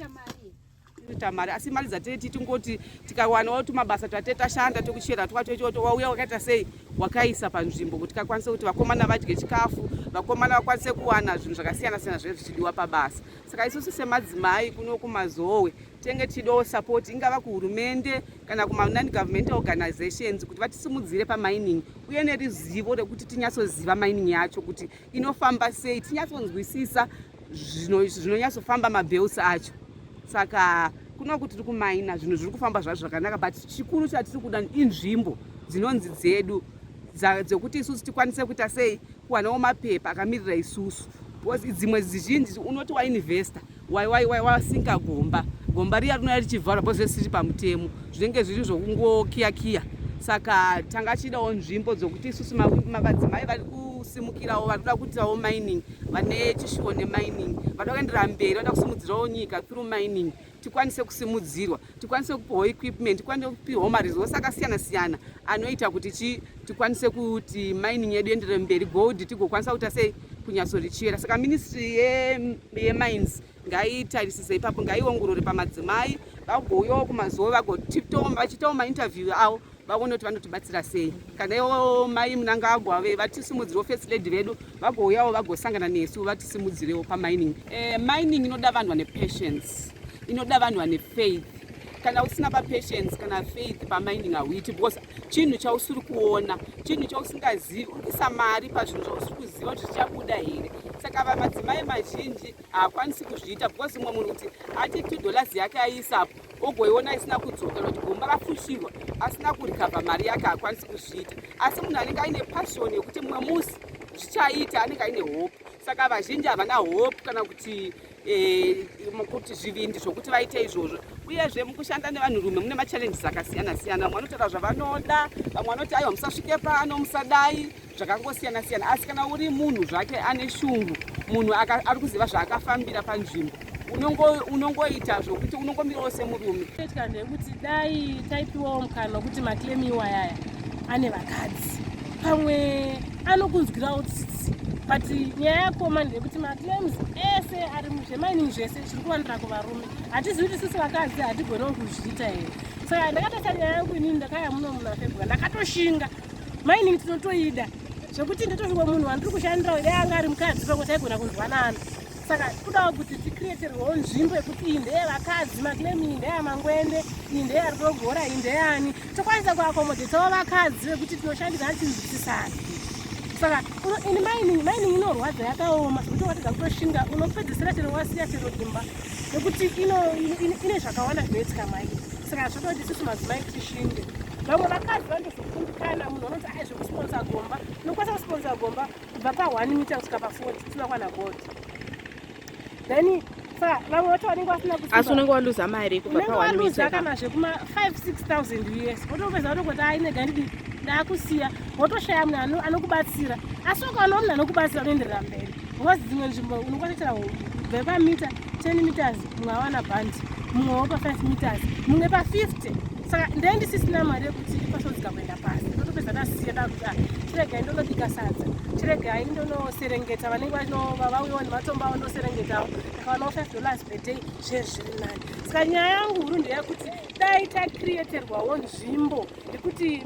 Kuita mari. Kuita mari, asi mari dzatete tingoti tikawanawo tumabasa twatete tashanda tokuchera twatochoto wauya wakaita sei, wakaisa panzvimbo kuti kakwanise kuti vakomana vadye chikafu, vakomana vakwanise kuwana zvinhu zvakasiyana siyana zvinenge zvichidiwa pabasa. Saka isusu semadzimai kuno kuMazowe tenge tichidawo support, ingava kuhurumende kana kuma non-governmental organizations, kuti vatisimudzire pamining uye neruzivo rekuti tinyatsoziva mining yacho kuti inofamba sei, tinyatsonzwisisa zvinonyatsofamba, mabelts acho. Saka kuno tiri kumaina, zvinhu zviri kufamba zvazvo zvakanaka, but chikuru chatiri kuda inzvimbo dzinonzi dzedu dzekuti isusu tikwanise kuita sei, kuwanawo mapepa akamirira isusu, because dzimwe zizhinji unoti wainvesta, wasinka gomba, gomba riya rinouya richivharwa because zvisiri pamutemo, zvinenge zviri zvokungokiyakiya. Saka tanga chidawo nzvimbo dzokuti isusu madzimai vari kusimukirawo, vari kuda kuitawo mining, vane chishuwo nemining, vada kuendera mberi, vada kusimudzirawo nyika through mining, tikwanise kusimudzirwa, tikwanise kupiwawo equipment, tikwanise kupiwawo maresource akasiyana siyana anoita kuti chi tikwanise kuti mining yedu ienderere mberi, gold tigokwanisa kuita sei, kunyatsorichera. Saka ministry yemines ngaitarisise ipapo, ngaiongorore pamadzimai, vagouyawo kuMazowe, vachiitawo mainterview avo, vaone kuti vanotibatsira sei. Kana ivo mai Mnangagwa vatisimudzirewo, first lady vedu vagouyawo, vagosangana nesu, vatisimudzirewo pamining. Mining inoda vanhu vane patience, inoda vanhu vane faith. Kana usina papatience kana faith pamining, hauiti, because chinhu chausiri kuona, chinhu chausingazivi, uri kuisa mari pazvinhu zvausiri kuziva kuti zvichabuda here. Saka vamadzimai mazhinji haakwanisi kuzviita, because umwe munhu kuti ati $2 yake aiisapo, ogoiona isina kudzoka, kuti gomba rafushirwa, asina kurecover mari yake, haakwanisi kuzviita. Asi munhu anenge aine passion yekuti mumwe musi zvichaita, anenge aine hope. Saka vazhinji havana hope kana kuti kuti zvivindi zvokuti vaite izvozvo. Uyezve mukushanda nevanhurume mune machallenges akasiyana siyana. Vamwe vanotaura zvavanoda, vamwe vanoti, "Aiwa, musasvike pano, musadai," zvakangosiyana siyana. Asi kana uri munhu zvake ane shungu, munhu ari kuziva zvaakafambira panzvimbo, unongoita zvokuti unongomirawo semurume. Itika ndeyekuti dai taipiwawo mukana wekuti maclaim iwayaya ane vakadzi, pamwe anokunzwirawo tsitsi. But nyaya yakoma ndeyekuti maclaims ese ari muzvemining, zvese zviri kuwandira kuvarume. Hatizivi kuti sisi vakadzi hatigonewo kuzviita here. Saka ndakatoita nyaya yangu inini, ndakaya muno muna February, ndakatoshinga. Mining tinotoida zvekuti ndotosvika munhu wandiri kushandira, dai anga ari mukadzi pamwe taigona kunzwanana. Saka kudawo kuti ticreaterwewo nzvimbo yekuti iyi ndeyevakadzi maclaim, iyi ndeyamangwende, iyi ndeyarogora, iyi ndeyani, tokwanisa kuaccommodatawo vakadzi vekuti tinoshandidzana tichinzwisisana. Saka ini mining inorwadza, yakaoma zvekuti watadza kutoshinga, unopedzisira chero wasiya chero imba, nekuti ine zvakawanda zvinoitika mairi. Saka zvoda kuti isusu madzimai tishinge. Vamwe vakadzi vanotozokundikana. Munhu anoti ai zvekusponsor gomba, unokwanisa kusponsor gomba kubva pa1 meter kusvika pa40 usina kuwana gold. Then saka vamwe vacho vanenge vasina. Asi unenge waluza mari kubva unenge pa1 waluza meter. Kana zvekuma 5 6000 US, wotopedza wotongoti, "Ai, nega ndidi ndakusiya." Wotoshaya munhu anokubatsira. Asi ukaona munhu anokubatsira, unoenderera mberi, because dzimwe nzvimbo unokwanisa kuita kubva pamita 10 meters, mumwe awana bhandi, mumwewo pa5 meters, mumwe pa50. Saka ndee ndisisina mari yekuti ikwasodzika kuenda pasi, ndotopedza ndasiya. Ndakuti, "Ah, chiregai ndonobika sadza, chiregai ndonoserengeta vanenge vauyawo nematombo avo, ndoserengetawo, ndakawanawo $5 per day, zvezvi zviri nani." Saka nyaya yangu huru ndeyekuti dai tacreaterwawo nzvimbo yekuti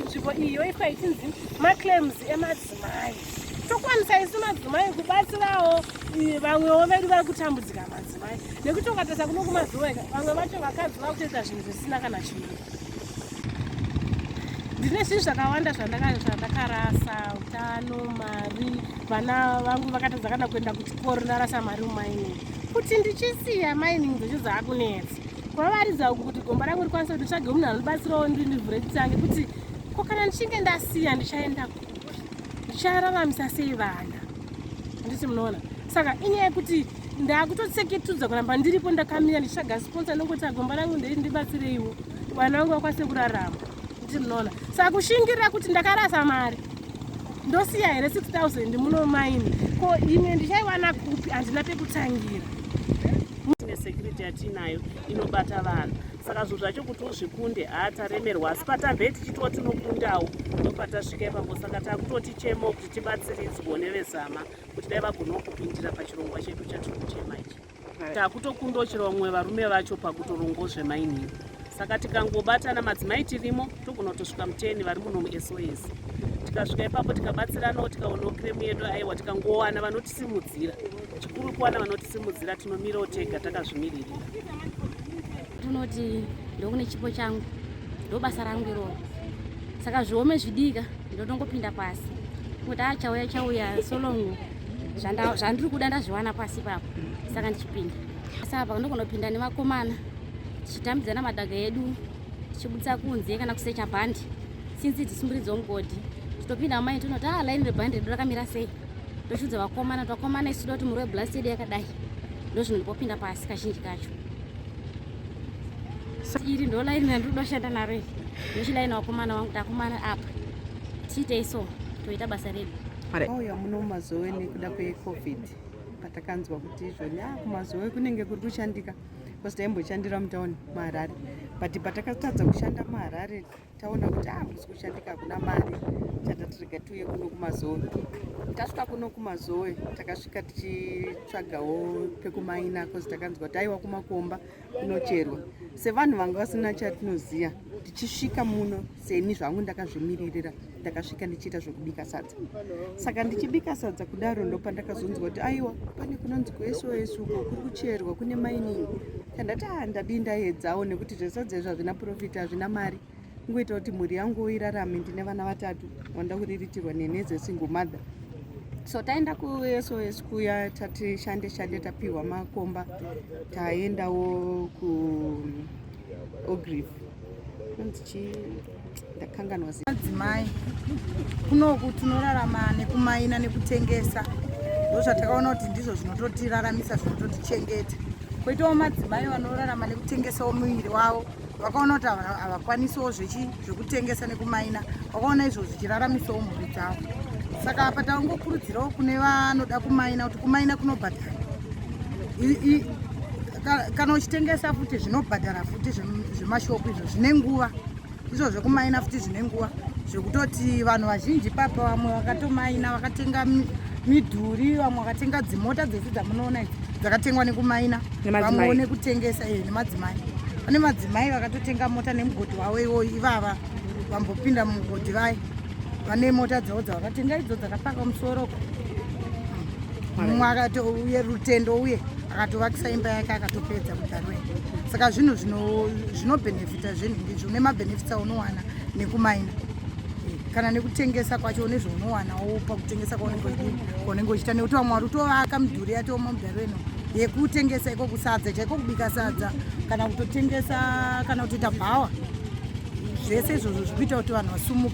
nzvimbo iyi yoitwa ichinzi maclaims emadzimai, tokwanisa isu madzimai kubatsirawo vamwewo vedu vari kutambudzika madzimai. Nekuti ukatarisa kuno kuMazowe, vamwe vacho vakadzi vakutoita zvinhu zvisina kana chimiro. Ndine zvinhu zvakawanda zvandakarasa: utano, mari, vana vangu vakatadza kana kuenda kuchikoro. Ndarasa mari mumining. Kuti ndichisiya mining dzacho dzaakunetsa kwavaridza uku, kuti gomba rangu rikwanise kuti nditsvage munhu anobatsirawo, ndivhure titange kuti ko kana ndichinge ndasiya, ndichaenda kupi? Ndichararamisa sei vana? Handiti munoona? Saka inyaya yekuti ndakutotseketudza kuramba ndiripo, ndakamira ndichitsvaga sponsor, nongoti gomba rangu ndei, ndibatsireiwo vana vangu vakwanise kurarama. Nditi munoona? Saka kushingirira kuti ndakarasa mari, ndosiya here 6000 muno maini? Ko imwe ndichaiwana kupi? Handina pekutangira. Tine security yatinayo inobata vanhu. Saka zvinhu zvacho kuti uzvikunde, haataremerwa, asi patabve tichitiwo tinokundawo, ndopatasvika ipapo. Saka takutoti chemo kuti tibatsiridzwo nevezama, kuti dai vagonawo kupindira pachirongwa chedu chatiri kuchema ichi. Takutokundawo chero vamwe varume vacho pakutorongo zvemining. Saka tikangobatana madzimai tirimo, togona kutosvika muteni vari muno muSOS. Tikasvika ipapo tikabatsiranawo, tikaonawo claim yedu, aiwa, tikangowana vanotisimudzira, chikuru kuwana vanotisimudzira, tinomirawo tega takazvimiririra. Tinoti ndokune chipo changu, ndo basa rangu iroro, saka zviome zvidika ndotongopinda pasi kuti a chauya chauya, so long zvandiri kuda ndazviwana pasi ipapo. Saka ndichipinda asi apa ndokunopinda nevakomana, tichitambidzana madhaga edu, tichibudisa kunze kana kusecha bhandi. Since tisumburidzawo mugodhi, titopinda mumine, tinoti a line rebhandi redu rakamira sei, tochiudza vakomana kuti vakomana, isu toda kuti muri weblast yedu yakadai. Ndo zvinondipopinda pasi kazhinji kacho. Iri ndo line randiri kuda kushanda naro iri, ndochilaina vakomana vangu kuti akomana, apa tiitei, so toita basa redu. Auya muno muMazowe nekuda kweCovid, patakanzwa kuti izvoni kuMazowe kunenge kuri kushandika, because taimboshandira mutauni muHarare, but patakatadza kushanda muHarare, taona kuti hakusi kushandika, hakuna mari, chatati tiuye kuno kuMazowe. Tasvika kuno kuMazowe, takasvika tichitsvagawo pekumaina, cause takanzwa kuti aiwa, kumakomba kunocherwa. Sevanhu vanga vasina chatinoziva, tichisvika muno, seni zvangu ndakazvimiririra, ndakasvika ndichiita zvekubika sadza. Saka ndichibika sadza kudaro, ndopandakazonzwa kuti aiwa, pane kunonzi kuSOS uko kuri kucherwa, kune mining. Kandati a ndadii, ndaedzawo, nekuti zvesadza izvo hazvina profit, hazvina mari, kungoita kuti mhuri yangu irarame. Ndine vana vatatu vanoda kuriritirwa neni as a single mother. So taenda kuSOS kuya, tati shande shande, tapiwa makomba, taendawo kuOrgreave, inonzi chii, ndakanganwa zita. Madzimai kunoku tinorarama nekumaina nekutengesa, ndo zvatakaona kuti ndizvo zvinototiraramisa, zvinototichengeta. Koitawo madzimai vanorarama nekutengesawo muviri wavo, vakaona kuti havakwanisiwo zvekutengesa nekumaina, vakaona izvo zvichiraramisawo mhuri dzavo. Saka apa tangokurudzirawo kune vanoda kumaina kuti kumaina kunobhadhara. Kana uchitengesa futi zvinobhadhara futi, zvemashopu izvo zvine nguva, izvo zvekumaina futi zvine nguva, zvekutoti vanhu vazhinji papa vamwe vakatomaina vakatenga midhuri, vamwe vakatenga dzimota dzese dzamunoona idzi dzakatengwa nekumaina. Nemadzimai. Vamwewo nekutengesa, nemadzimai. Pane madzimai vakatotenga mota nemugodhi wavo iwoyo. Ivava vambopinda mumugodhi vai vane mota dzavo dzavakatenga idzo dzakapaka musoro. Mumwe akato uye Rutendo uye akatovakisa imba yake, akatopedza kudarweni. Saka zvinhu zvinobhenefita, zvinhu ndizvo une mabenefits aunowana nekumaina. Kana nekutengesa kwacho une zvaunowanawo pakutengesa kwaunenge uchiita, nekuti vamwe vari kutovaka midhuri yatoma mudarweno yekutengesa iko kusadza chaiko, kubika sadza, kana kutotengesa, kana kutoita bhawa. Zvese izvozvo zvikuita kuti vanhu vasumuke.